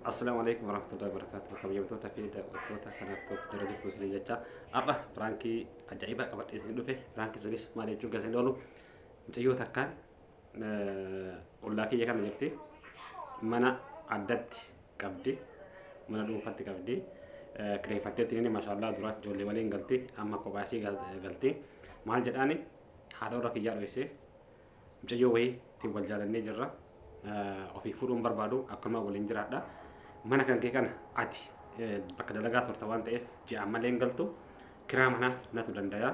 Assalaamu alaikum warahmatullahi wabarakatuh. Kabajamtoota fi daawwattoota kanaaf tokko jira jirtu isin jecha har'a piraankii ajaa'ibaa qabadhee isin dhufe. Piraankii sunis maal jechuun kan isin oolu mucayyoo takkaan ollaa kiyya kana jirti. Mana addatti qabdi. Mana dhuunfatti qabdi. Kireeffatteetti inni maashaallah dura ijoollee waliin galti. Amma kophaa isii galti. Maal jedhaani haadha warra kiyyaa dhoysee mucayyoo wayii ittiin wal jaalannee jirra. Ofii fuudhuun barbaadu akkuma waliin jiraadha. Mana kan kee kana ati bakka dalagaa turta waan ta'eef ji'aan malee hin galtu. Kiraa manaa natu danda'a.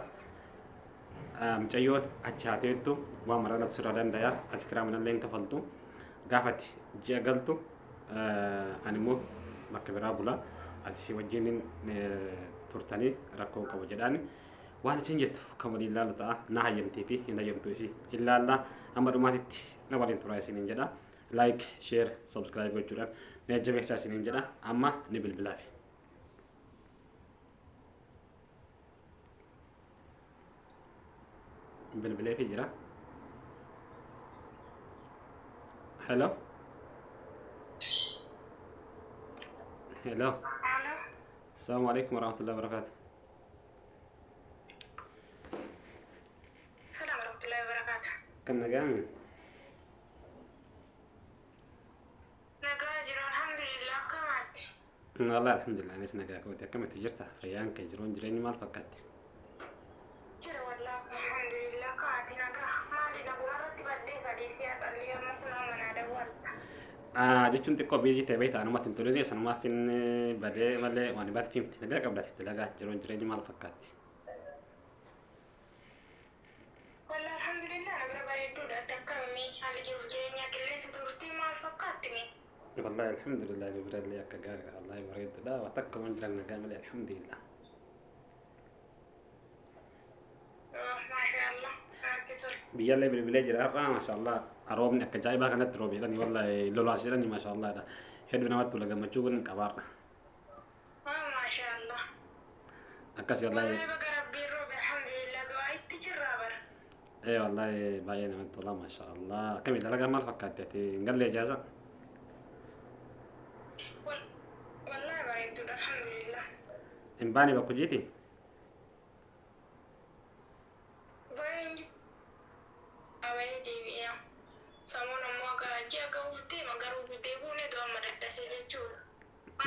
Mucayyoon achi haa teettu waan maraa natu sirraa danda'a. Ati kiraa manallee hin kafaltu. Gaafa ati ji'a galtu ani immoo bakka biraa bula. Ati si wajjin turtanii rakkoo qabu jedhaani. Waan isin jettu kan waliin laalu ta'a. Na hayyamtii fi hin hayyamtu isii. Ilaalla hamma dhumaatitti na waliin turaa isiniin jedha. Like, share, subscribe gochuudhaan na jajjabeessaa isiniin jedha. Amma ni bilbilaafi. Bilbileefi jira. Hello. Hello. Assalamu alaikum warahmatullahi wabarakatuh. Salaam warahmatullahi wabarakatuh. Kam nagaami? Nagaa jiru alhamdulillah akkamaatti. Wallahi alhamdulillah anis nagaa kooti. Akkamitti jirta? Fayyaan kee jiruun jireenyi maal fakkaatti? Jira wallahi alhamdulillah akkamaatti nagaa. Maali naguma irratti baddee sadii si'a qallee amma kunoo manaa dawwalta. Jechuun xiqqoo biizii ta'e beektaa anumatti hin toline sanumaaf inni badee malee waan baatti himti. Nagaa qabda dalagaa jiruun jireenyi maal fakkaatti? Wallahi alhamdulillah na bira bareedduudha. Akkamii haalli jiruuf jireenya qilleensa turtii maal fakkaatti mi? Wallahi alhamdulillah nu birallee akka gaariidha. Wallahi bareedduudha. Waa takka waan jiran nagaa malee alhamdulillah. Maasha Allah namatti tola. Biyyallee bilbilee jira har'a maashaallah roobni akka ajaa'ibaa kanatti roobe jedhani wallahi lolaas jedhani maashaallah hedduu namatti tola gammachuu kun qabaadha. Maasha Allah. Akkasi wallahi. Wallahi baga rabbiin roobe alhamdulillah du'aa itti jirraa bara. Ee wallahi baay'ee namatti tola maashaallah. Akkami dalagaa maal fakkaatti ati hin galle ijaaza? Wallahi bareedduudha alhamdulillah. Hin baane bakka hojiiti? Baay'een abayee deebi'ee. Samuun ammoo akka ji'a ga'uuf deema garuu deebi'uun iddoo amma daddafee jechuudha.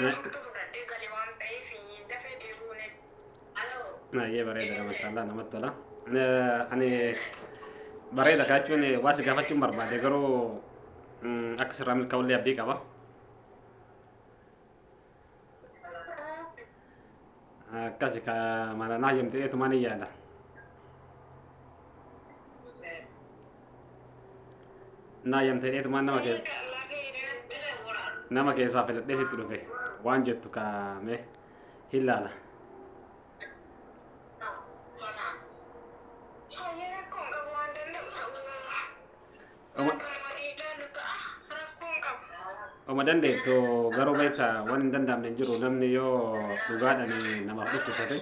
Waan furtuu fudhadhee gale waan ta'eef dafee deebi'uun. Baay'ee bareedaadha maashaallah namatti tola. Ani bareeda kaachuun waa si gaafachuun barbaade garuu akka sirraa milkaa'ullee abdii qaba. Akkasi ka mana naa hayyamtee dheetumaan hin yaada. Naa hayyamtee dheetumaan nama keessaa filadhee sitti dhufe waan jettu kaame hin laala. Hayyee rakkoon qabu waan danda'u ta'uu walii ilaalu ta'a rakkoon qabu. Oma dandeettu garuu beektaa waan hin danda'amne hin jiru namni yoo dhugaadhaan namaaf dhukkubsate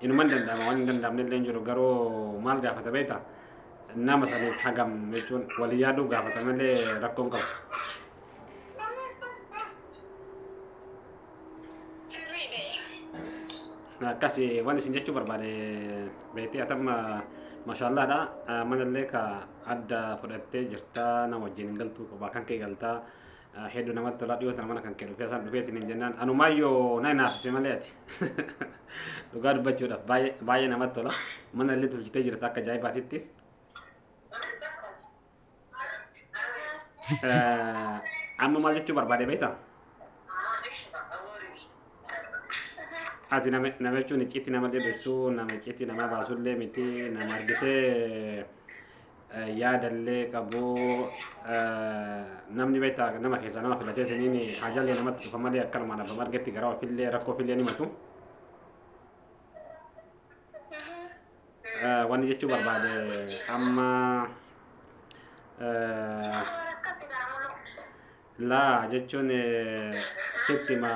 inuma hin danda'ama waan hin danda'amne illee hin jiru garuu maal gaafata beektaa nama saniif hagam jechuun walii yaaduu gaafata malee rakkoon qabu. Sirriidha. Akkasi waan isin jechuu barbaade beektee atamma maashaallaadha manallee ka adda fudhattee jirta nama wajjin hin galtu kophaa kan kee galtaa hedduu namatti tola dhiyoo tana mana kan kee dhufee isaan dhufeetiin hin jennaan anumaayyoo na naafsise malee ati dhugaa dubbachuudhaaf baay'ee namatti tola mana illee tolchitee jirta akka ajaa'ibaatitti. Amma maal jechuu barbaade beektaa? Ati nama jechuun icciitti namallee dhoksuu nama icciitti nama baasullee miti nama argitee yaadallee qabu namni beektaa nama keessaa nama filatee siniin hajallee namatti dhufa malee akkanumaan abbama argetti garaa ofillee rakkoo ofillee ni matu. Wanni jechuu barbaade amma laa jechuun sitti ma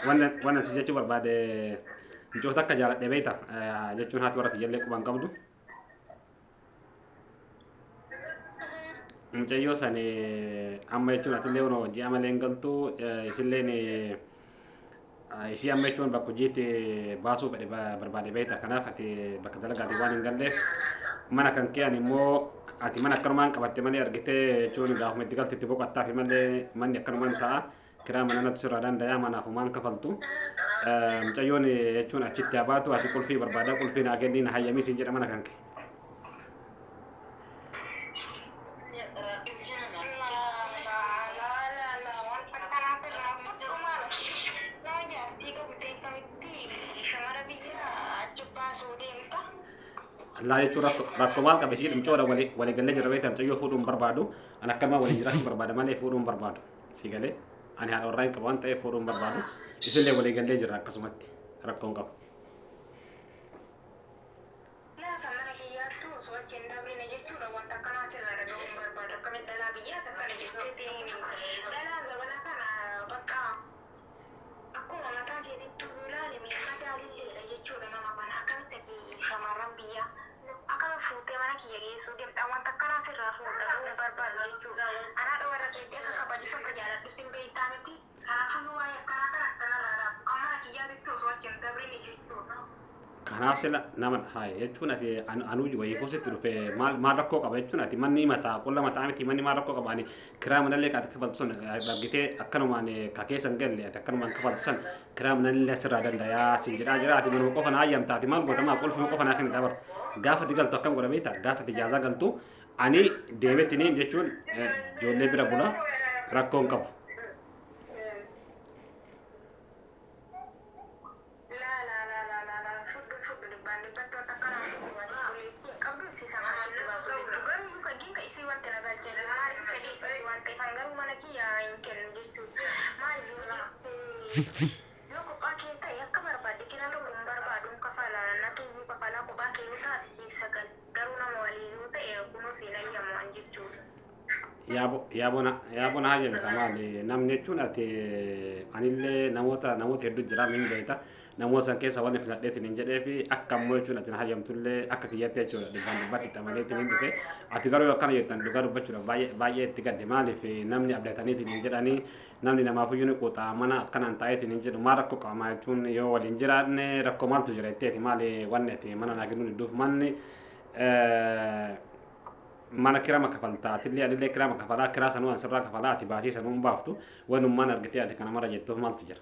wannan si jechuu barbaade mucoota akka jaaladhe beekta jechuun haati warra kiyyallee quban qabdu. Mucayyoo san amma jechuun atillee hunoo ji'a malee hin galtu, isilleen isii amma jechuun bakka hojiitti baasuu fedhe barbaade beekta. Kanaaf ati bakka dalagaati waan hin galleef mana kan kee ani immoo ati mana akkanumaan qabatte malee argitee jechuun gaafuma itti galte itti boqottaa fi malee manni akkanumaan ta'a. Kiraa mana natu sirraa danda'a, manaaf homaan kafaltu. Mucayyoon jechuun achitti haa baatu, ati qulfii barbaada, qulfii naa kennii, na hayyamii siin jedha mana kan kee. Laa jechuun rakkoo maal qaba? Ishii mucoodha, walii galee jira beektaa. Mucayyoo fuudhuu hin barbaadu. Ani akkanumaa waliin jiraachuu barbaada malee fuudhuu hin barbaadu. Si galee, ani haadha warraa hin qabu waan ta'eef fuudhuu hin barbaadu. Isillee walii galee jira, akkasumatti rakkoo hin qabu. Laata mana kiyyaattu osoo achi hin dabrine jechuudha, wanta akkanaa sirraa dhaga'uu hin barbaadu. Akkamitti dhalaa biyyaati akkana jetteetiin? Dhalaa zabana kana bakka akkuma mataa keetitti ilaali madaalilleedha jechuudha nama kana. Akkamitti ati shamarran biyyaa akkami fuutee mana kiyya geessuu deemta? Wanta akkanaa sirraa fuudhuu hin barbaadu jechuudha. Anaadha warra keetti akka kabajus akka jaaladhus hin beektaa miti. Kanaafuu waa'ee akkanaa kana akkanarraa dhaabu kan mana kiyyaatitti osoo achi hin dabrine jechuudha. Kanaaf sila nama haaya jechuun ati anuu wayii kuusitti dhufe maal maal rakkoo qaba jechuun, ati manni mataa qulla mataa miti, manni maal rakkoo qaba? Ani kiraa manallee ka ati kafaltu sun argitee akkanumaan ka keessa hin galle, ati akkanumaan kafaltu san kiraa manallee asirraa dandayaa siin jedhaa jira. Ati manuma qofa na hayyamta, ati maal goota? Maa qulfuma qofa naa kennita bar. Gaafa ati galtu akkam godha beektaa? Gaafa ati ijaazaa galtu ani deemettiniin jechuun ijoollee bira bula, rakkoo hin qabu. Laa laa laa laa laa laa, fudhu fudhu, dhibbaan dhibbatti wanta akkanaa fudhu. Ati obboleettii hin qabdu, isii sana achitti baasuu deemtu. Garuu yuka ginka isii wanti na galchee maaliif fedhii isiiti waan ta'eef, an garuu mana kiyya hin kennu jechuudha. Maaliif yoo jette, yoo kophaa kee ta'e akka barbaadde kira tokko hin barbaadu, hin kafala, natu iyyuu kafalaa. Kophaa kee yoo taate keessa gal, garuu nama waliin yoo ta'e kunuu siin ayyamu an jechuudha. Yaaboo na hayyame ka maali namni jechuun ati anillee namoota hedduu jira min beekta, namoota san keessa wanni filadheetiin hin jedhee fi akka ammoo jechuun ati na hayyamtullee akka kiyyatti jechuudha dhibbaan dhibbatti itti amaleetiin hin dhufe. Ati garuu yoo akkana jettan, dhugaa dubbachuudhaaf baay'ee baay'ee itti gadde. Maaliif namni abdataniitiin hin jedhanii, namni namaafuyyuu ni quuxa, mana akkanaan taa'eetiin hin jedhu. Maal rakkoo qaba maa jechuun, yoo waliin jiraanne rakkoo maaltu jira jetteeti? Maali wanni ati mana naa kennuu didduuf? Manni mana kirama kafaltaa, atillee anillee kirama kafalaa, kiraa sanuu an sirraa kafalaa, ati baasii sanuu hin baaftu. Wanummaan argitee ati kana mara jettuuf maaltu jira?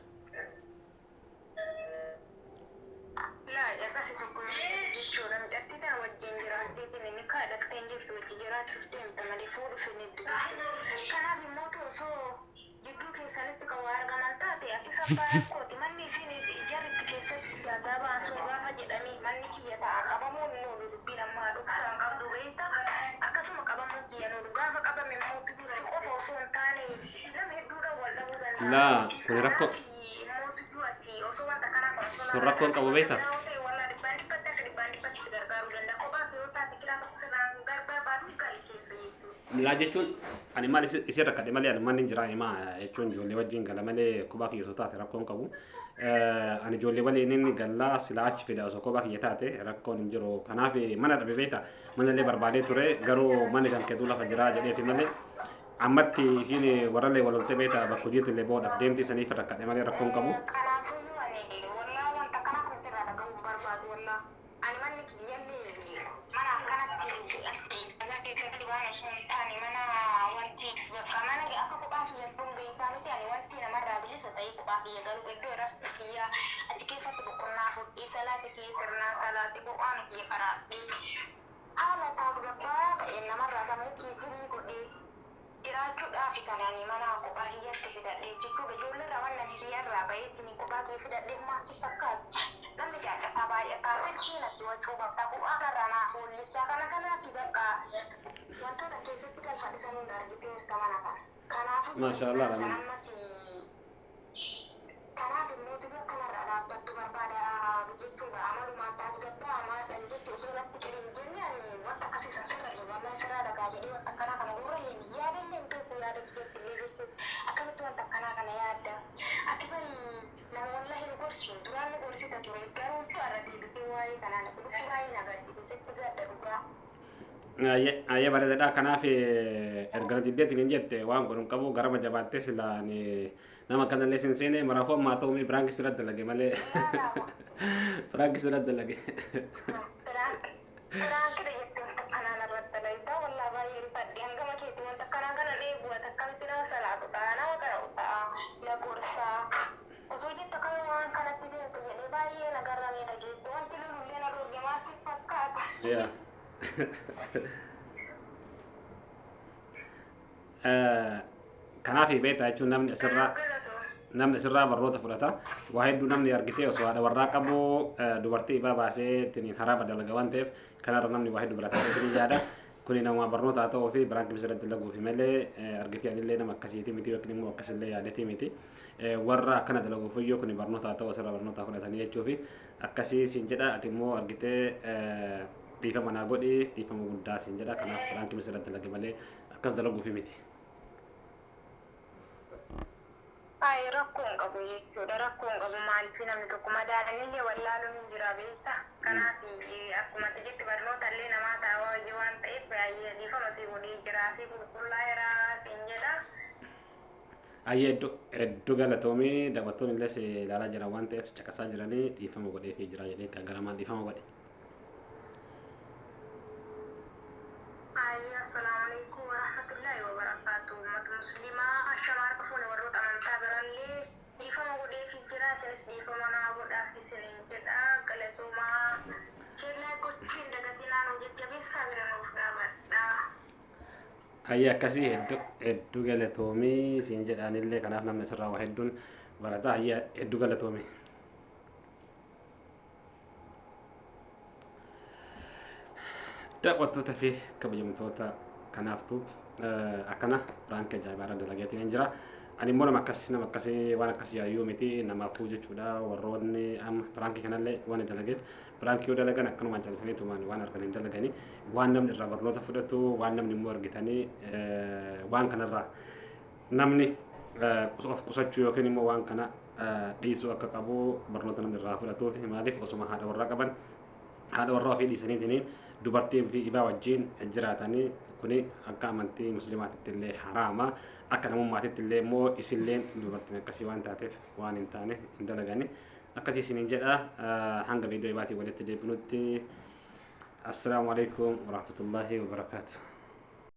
Laa, akkasi tokko jechuudha. Mucattii tana wajjin jiraatteetiin inni kaadhattee hin jirtu, wajji jiraachuuf deemta malee fuudhuuf hin hedduu jechuudha. Kanaaf immoo osoo jidduu keessanitti kan waa argaman taate, ati abbaa rakkooti. Manni isiin jarri itti keessatti ijaazaa ba'an sun gaafa jedhamee manni kiyya ta'a, qabamuun hin oolu. Dubbiin ammaa dhoksaan qabdu beekta. Akkasuma qabamuun kiyya hin oolu. Gaafa qabame immoo si qofa osoo hin taane nama hedduudhaan wal dhabuu danda'a. Laa, kun rakkoo Kanaaf immoo ati osoo wanta kanaa kan osoo kun rakkoon qabu beekta. Wallaa dhibbaan dhibbatti akka dhibbaan dhibbatti si gargaaruu danda'a. Kophaa yoo taate kiraa tokko sirraan barbaadu gali keessa jechuudha. Laa jechuun ani maal isin rakkadhe malee, ani manni hin jira himaa jechuun ijoollee wajjin gala malee kophaa kiyya osoo taate rakkoon qabu. Ani ijoollee waliin inni gallaa silaa achi fida, osoo kophaa kiyya taate rakkoon hin jiru. Kanaaf mana dhabe beekta, manallee barbaadee ture, garuu manni kan keetuu lafa jiraa jedheeti malee ammatti isiin warrallee waloltee beekta, bakka hojiitti illee boodhaaf deemti, saniif rakkadhe malee rakkoon qabu. Kanaafuyyuu ani wallaa wanta kanaa kun sirraa dhaga'uu hin barbaadu wallaa. Ani manni kiyyallee mana akkanatti dhagaa keessatti waan osoo hin taane, mana wanti bakka mana akka kophaa kiyya dhuun beekaa miti. Ani wanti namarraa bilisa ta'ee kophaa kiyya garuu iddoo rafti kiyya achi keessatti boqonnaa fudhee, salaati kiyya sirnaa salaati, qur'aana kiyya qaraadhee, haala tasgabbaa'aa ta'een namarraa sammuu kiyya firii godhee jiraachuudhaaf kan ani mana kophaa kiyyatti fidadhee jechuudha. Ijoolleerraa waan ani hiriyaarraa baheetiin kophaa kiyya fidadhee maal si fakkaatu? Namni caacataa baay'ataa, silkii natti wacuu bakka qur'aanarraa naa foollisaa, kana kanaaf bakka wantoota keessatti galfadhe sanuun argiteerta mana kana. Kanaafuu Maashaallah. san Lamin. ammas kanaaf immoo tuba kanarraa dhaabbattu barbaada jechuudha. Amalumaan taasgabbaa amaadhaan jechuudha. Osoo irratti cidhi hin jenne ani wanta akkasii san sirra jiru wallahi sirraa dhagaa jedhee wanta akkanaa kana gurra illee yaadallee hin beeku, yaada biyyatti illee jechuudha. Akkamitti wanta akkanaa kana yaadda? Ati bari nama wallahi nu gorsu, duraan nu gorsita ture, garuu irra deebitee waa'ee kanaa na dhufu baay'ee na gaddisiise, sitti gadda dhugaa. Ayyee, bareedaadha. Kanaaf erga diddeetiin hin jette waan godhu hin qabu, garama jabaattee sila nama akkanallee sin seene. Maraafuu ammaa ta'uu prank sirra dalage malee, prank sirra dalage. Prank dha jettee wanta akkanaa narratti dalagdaa, wallaa baay'ee rifadhe. Hangama keetti wanta akkanaa kana dheebu, ati akkamitti nama salaatu ta'a, nama qara'u ta'a, na gorsaa osoo jettu akkami waan kanatti deemte jedhee baay'ee na garramee dhageette. Wanti lolullee na dorge, maal si fakkaata? Yaa. Kanaaf beektaa jechuun namni asirraa Kanaaf galatoo. Namni asirraa barnoota fudhata. Waa hedduu namni argitee osoo haadha warraa qabu dubartii ibaa baasee ittiin haraama dalaga waan ta'eef, kanarra namni waa hedduu barataa ta'ee yaada. Kuni nama barnoota haa ta'uu fi prank bisirratti dalaguu fi malee argitee anillee nama akkasiiti miti, yookiin immoo akkasillee yaadetii miti. Warra akkana dalaguuf iyyuu kuni barnoota haa ta'u, asirraa barnoota fudhatanii jechuu fi akkasii siin jedha. Ati immoo argitee dhiifama naa godhi, dhiifama guddaa siin jedha. Kanaaf prank bisirratti dalage malee akkas dalaguuf miti. Ay, rakkoo hin qabu jechuudha. Rakkoo hin qabu. Maaliif, namni tokko madaalanillee wallaaluun hin jira, beektaa. Kanaaf akkuma ati jette barnoota illee namaa ta'a waan ta'eef, baay'ee dhiifama si godhee jira. Si qulqullaa'eera siin jedha. Ayyee, hedduu hedduu galatoomii. Daawwattoonni illee si ilaalaa jiran waan ta'eef, si caqasaa jiranii, dhiifama godheefii jira jedhee kan garamaan dhiifama godhe. Ayyee, assalaamu alaikum warahmatullahi wabarakaatu. Uummata musliimaa shamaarka fuune, warroota amantaa birallee dhiifama godheefii jira. Isinis dhiifama naa godhaaf isiniin jedha. Galatoomaa. Keellaa gochuu hin dagatinaa, nu jajjabeessaa, bira nuuf dhaabadhaa. Ayyee, akkasii, hedduu hedduu galatoomii siin jedhaanillee. Kanaaf namni asirraa waa hedduun barata. Ayyee, hedduu galatoomii. Daawwattoota fi kabajamtoota, kanaaftuu akkana prank ajaa'ibaa irra dalageetiin hin jira. Ani immoo nama akkas, nama akkasii waan akkasii yaayyuu miti namaafuu jechuudha. Warroonni amma prank kanallee waan dalageef, prank yoo dalagan akkanumaan callisanii tumaan waan argan hin dalaganii, waan namni irraa barnoota fudhatu, waan namni immoo argitanii waan kanarraa namni of qusachuu yookiin immoo waan kana dhiisuu akka qabu barnoota namni irraa fudhatuuf. Maaliif, osuma haadha warraa qaban haadha warraa ofii dhiisaniitiin dubartii fi ibaa wajjin jiraatanii, kuni akka amantii musliimaatitti illee haraama, akka namummaatitti illee immoo isilleen dubartiin akkasii waan taateef waan hin taane hin dalagani. Akkasii isiniin jedha. Hanga viidiyoo ibaatii walitti deebinutti, assalaamu alaikum warahmatullaahi wabarakaatu.